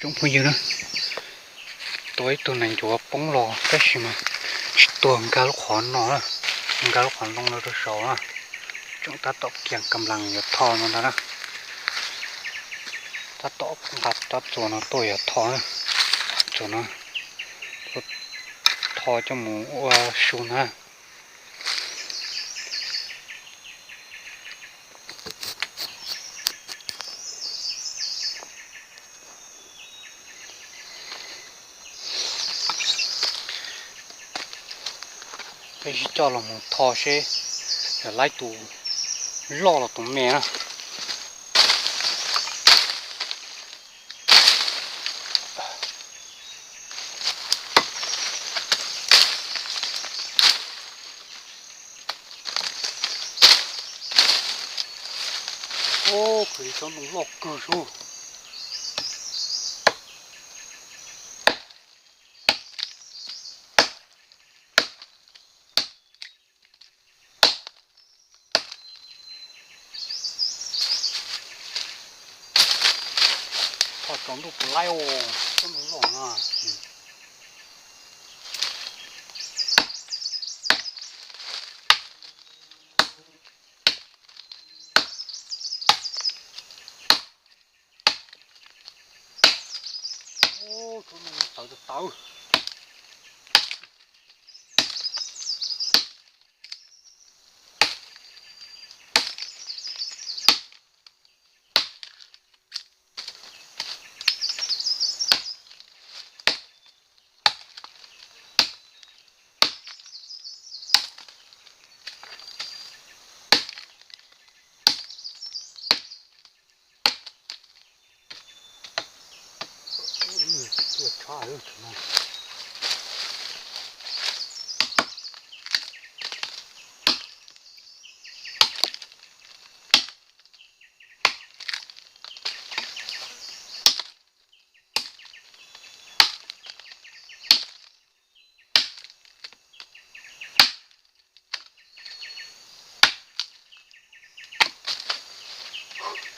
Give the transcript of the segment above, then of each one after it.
Tsoom phooj ywg na, tua ib tug nees ncuav poob los tab sis mas tsis tuag, nkag lub qhov no na, nkag lub qhov ntoo no rau saud na. Tsoom tab tom kiag ka nplas yuav tho no ntag na. Tab tom nqa tab txuas no tuaj yuav tho na. Txuas no, tho coj mus ua su na. Peb sib coj los mus tho seb yog laib tus loj los tus me na. Ub, khwv li tsob ntoo loj kawg sub. Tho tsaus ntuj puas laib os, tsob ntoo loj no. Ub, tsob ntoo tawv tawv.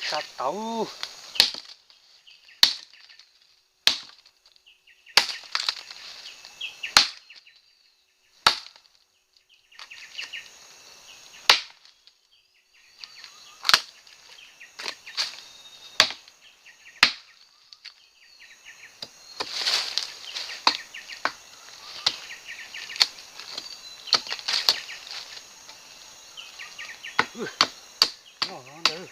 Sab tauv. Noj no ntag,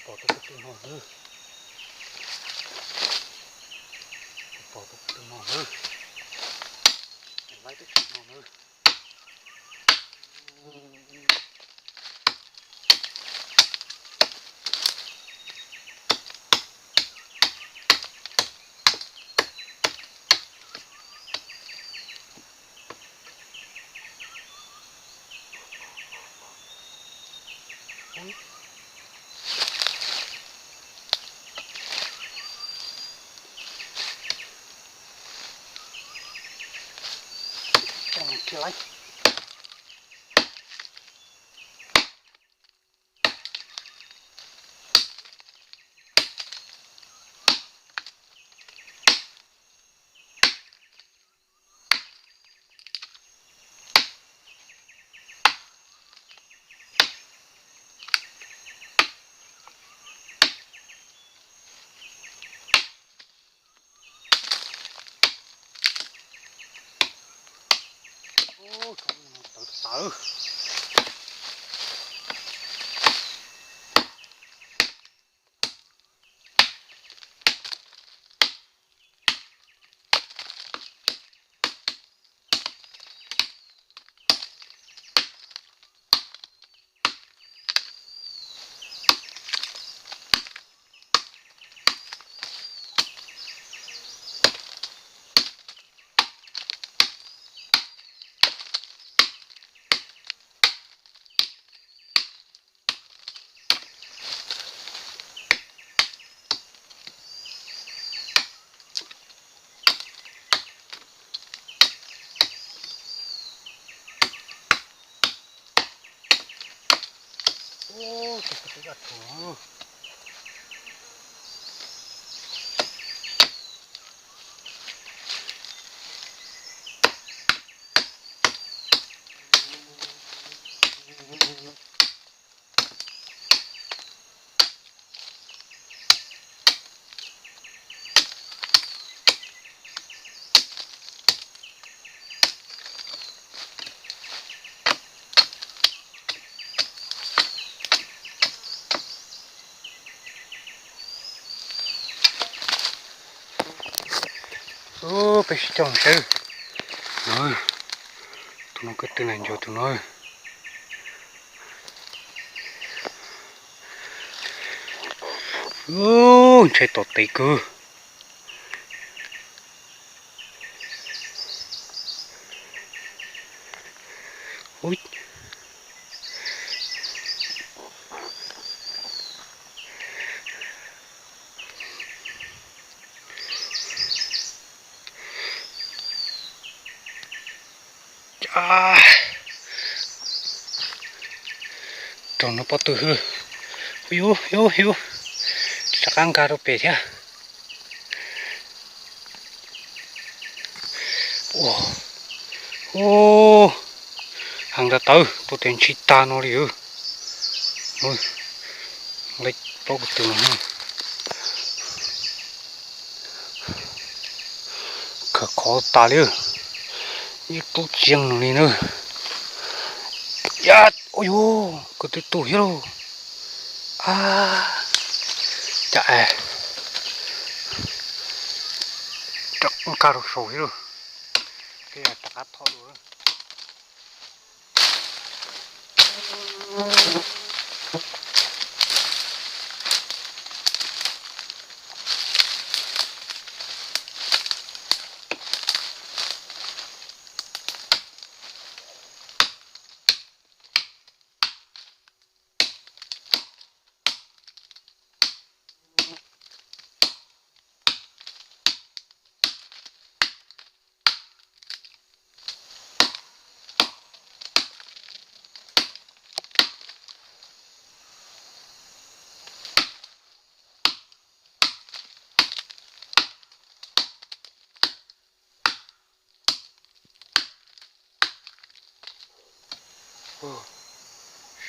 pom tau tus no ntag, pom tau tus no ntag, laib teb chaws no ntag. Tawv tawv. Ub, tus ko tib yaj tshuv. Ub, peb sib coj mus saib. No, tus no kwv tw na, ncuav tus no. Ub, ntshai tom tes kawg. Ub. Rau no pob tw hwb. Yus, yus, yus, rov qab nkag rau pem thiab. Ua, ua, heev tas tawv, tus tes ntshis tag no li. Lawv plaub ko tw no, khawv khov tas li, ib tub txiav no li na. Yam, ua yus, ko tw tu thiab lauj. A, cas es rov nkag rau saud thiab lauj. Tej rov qab thom dua.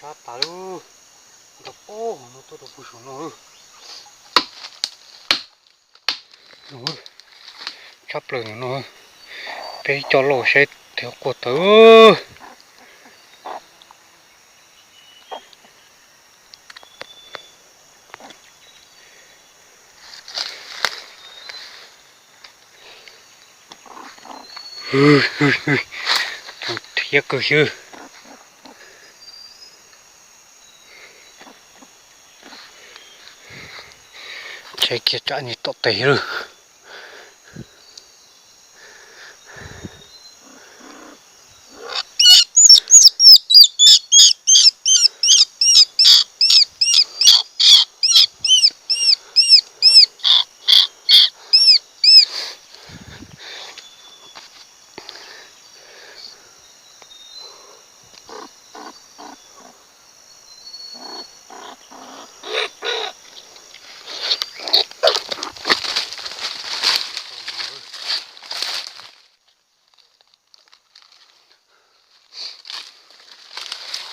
Sab tas lawm, nkag poob hauv no tuaj rau pug saum no. Tshaj plaws no, peb coj los saib twb quaj tawv. Thiab kawg xwb. Tsheb kiag tsam niag tom tes lawm.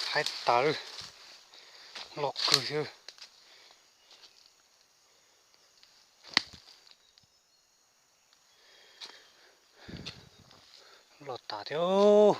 Haib tas lawm, loj kawg xwb. Loj tas thiab.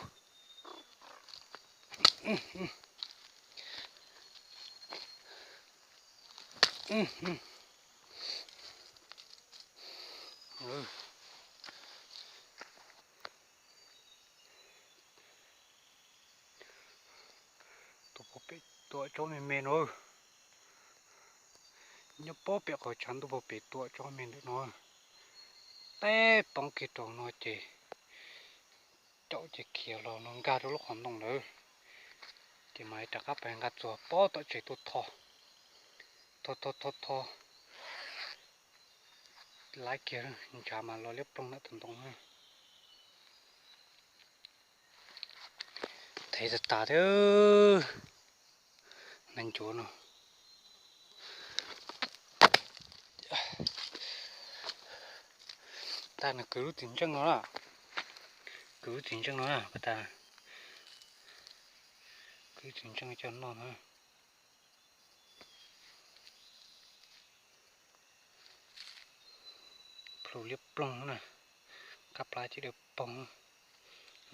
Tuaj pem tuaj tsob me me no. Nyob pem qhov tshav ntuj pem tuaj tsob me ntawm no. Teb poob kiag rau no ces caum ces khiav los no nkag rau lub qhov ntoo lawm. Ces mas rov qab pais nqa txuas pem tom tsev tuaj tho. Tho tho tho tho. Laib kiag ntshav mas los liab ploog ntawm tus ntoo na. Thev tas tas thiab. Nees ncuav no. Tag nws kwv lub txiv ntseej no na. Kwv lub txiv ntseej no na, pas tas. Kwv lub txiv ntseej coj noj no. Plhu liab ploog na, kab plab ces dawb paug,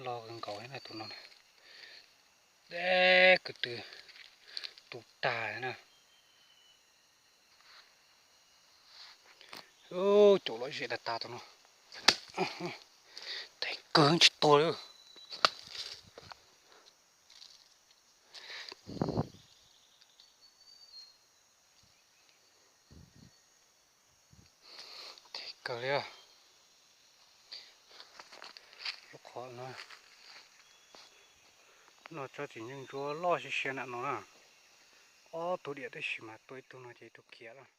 loj kawg nkaus na tus no na. Deb kwv tw tu tag na. Caum lom zem tas tas tus no. Tes kawg tsis tuag li. Tes kawg li. Lub qhov no, no tsob txiv nceej ntsuab loj siab siab nram no na. Ob tug diam tab sis mas tua ib tug no ces ib tug khiav lawm.